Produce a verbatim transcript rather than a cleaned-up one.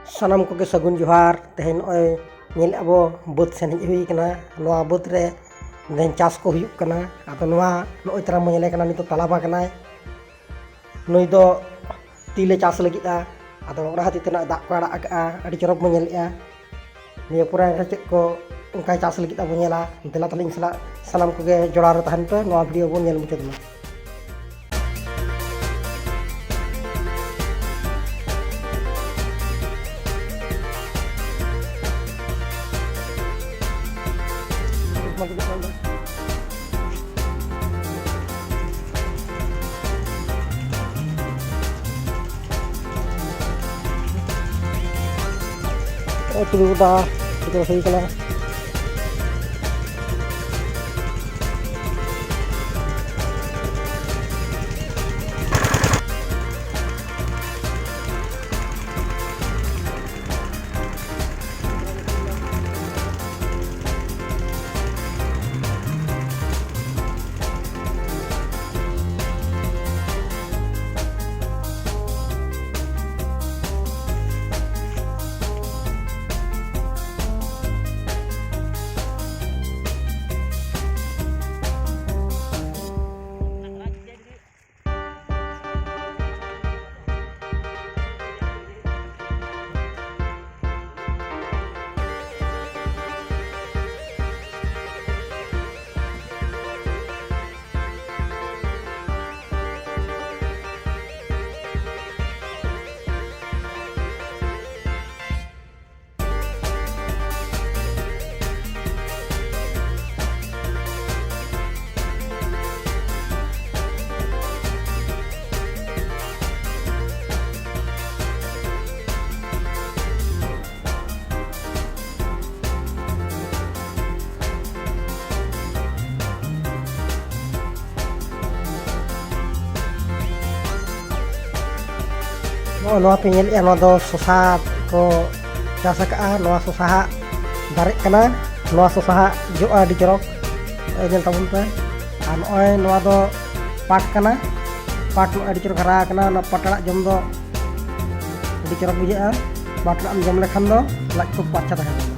ᱥᱟᱱᱟᱢ ᱠᱚᱜᱮ ᱥᱟᱹᱜᱩᱱ ᱡᱚᱦᱟᱨ᱾ ᱛᱮᱦᱮᱧ ᱱᱚᱜᱼᱚᱭ ᱧᱮᱞᱮᱫᱼᱟ ᱵᱚ ᱵᱟᱹᱫᱽ ᱥᱮᱱ ᱦᱮᱡ ᱦᱩᱭ ᱠᱟᱱᱟ᱾ ᱱᱚᱣᱟ ᱵᱟᱹᱫᱽ ᱨᱮ ᱛᱮᱦᱮᱧ ᱪᱟᱥ ᱠᱚ ᱦᱩᱭᱩᱜ ᱠᱟᱱᱟ᱾ ᱟᱫᱚ ᱱᱚᱣᱟ ᱱᱚᱜᱼᱚᱭ ᱛᱟᱨᱟ ᱵᱚ ᱧᱮᱞᱮ ᱠᱟᱱᱟ, ᱱᱤᱛᱚᱜ ᱛᱟᱞᱟᱵᱟ ᱠᱟᱱᱟᱭ᱾ ᱱᱩᱭ ᱫᱚ ᱛᱤᱞᱮ ᱪᱟᱥ ᱞᱟᱹᱜᱤᱫᱼᱟ᱾ ᱟᱫᱚ ᱚᱱᱟ ᱠᱷᱟᱹᱛᱤᱨ ᱛᱮ ᱱᱚᱜᱼᱚᱭ ᱫᱟᱜ ᱠᱚ ᱟᱲᱟᱜ ᱟᱠᱟᱜᱼᱟ, ᱟᱹᱰᱤ ᱪᱚᱨᱚᱠ ᱵᱚ ᱧᱮᱞᱮᱫᱼᱟ᱾ ᱱᱤᱭᱟᱹ ᱯᱚᱨᱮ ᱨᱮ ᱪᱮᱫ ᱠᱚ ᱚᱱᱠᱟᱭ ᱪᱟᱥ ᱞᱟᱹᱜᱤᱫ ᱟᱵᱚ ᱧᱮᱞᱟ᱾ ᱫᱮᱞᱟ ᱛᱟᱦᱞᱮ ᱤᱧ ᱥᱟᱞᱟᱜ ᱥᱟᱱᱟᱢ ᱠᱚᱜᱮ ᱡᱚᱲᱟᱣ ᱨᱮ ᱛᱟᱦᱮᱱ ᱯᱮ, ᱱᱚᱣᱟ ᱵᱷᱤᱰᱤᱭᱳ ᱵᱚᱱ ᱧᱮᱞ ᱢᱩᱪᱟᱹᱫ ᱢᱟ᱾ ᱱᱚᱜᱼᱚᱭ ᱛᱩᱲᱤ ᱜᱚᱰᱟ ᱦᱩᱭ ᱠᱟᱱᱟ᱾ ᱱᱚᱜᱼᱚ ᱱᱚᱣᱟ ᱯᱮ ᱧᱮᱞᱮᱫᱼᱟ, ᱱᱚᱣᱟ ᱫᱚ ᱥᱚᱥᱟ ᱠᱚ ᱪᱟᱥ ᱟᱠᱟᱫᱼᱟ᱾ ᱱᱚᱣᱟ ᱥᱚᱥᱟ ᱦᱟᱸᱜ ᱫᱟᱨᱮᱜ ᱠᱟᱱᱟ, ᱱᱚᱣᱟ ᱥᱚᱥᱟ ᱦᱟᱸᱜ ᱡᱚᱜᱼᱟ ᱟᱹᱰᱤ ᱪᱚᱨᱚᱠ᱾ ᱱᱚᱜᱼᱚᱭ ᱧᱮᱞ ᱛᱟᱵᱚᱱ ᱯᱮ᱾ ᱟᱨ ᱱᱚᱜᱼᱚᱭ ᱱᱚᱣᱟ ᱫᱚ ᱯᱟᱴ ᱠᱟᱱᱟ, ᱯᱟᱴ ᱱᱚᱜᱼᱚᱭ ᱟᱹᱰᱤ ᱪᱚᱨᱚᱠ ᱦᱟᱨᱟ ᱟᱠᱟᱱᱟ᱾ ᱚᱱᱟ ᱯᱟᱴ ᱟᱲᱟᱜ ᱡᱚᱢ ᱫᱚ ᱟᱹᱰᱤ ᱪᱚᱨᱚᱠ ᱵᱩᱡᱷᱟᱹᱜᱼᱟ᱾ ᱵᱟᱴᱱᱟ ᱮᱢ ᱡᱚᱢ ᱞᱮᱠᱷᱟᱱ ᱫᱚ ᱞᱟᱡ ᱠᱚ ᱯᱟᱨᱪᱟ ᱛᱟᱦᱮᱱᱟ᱾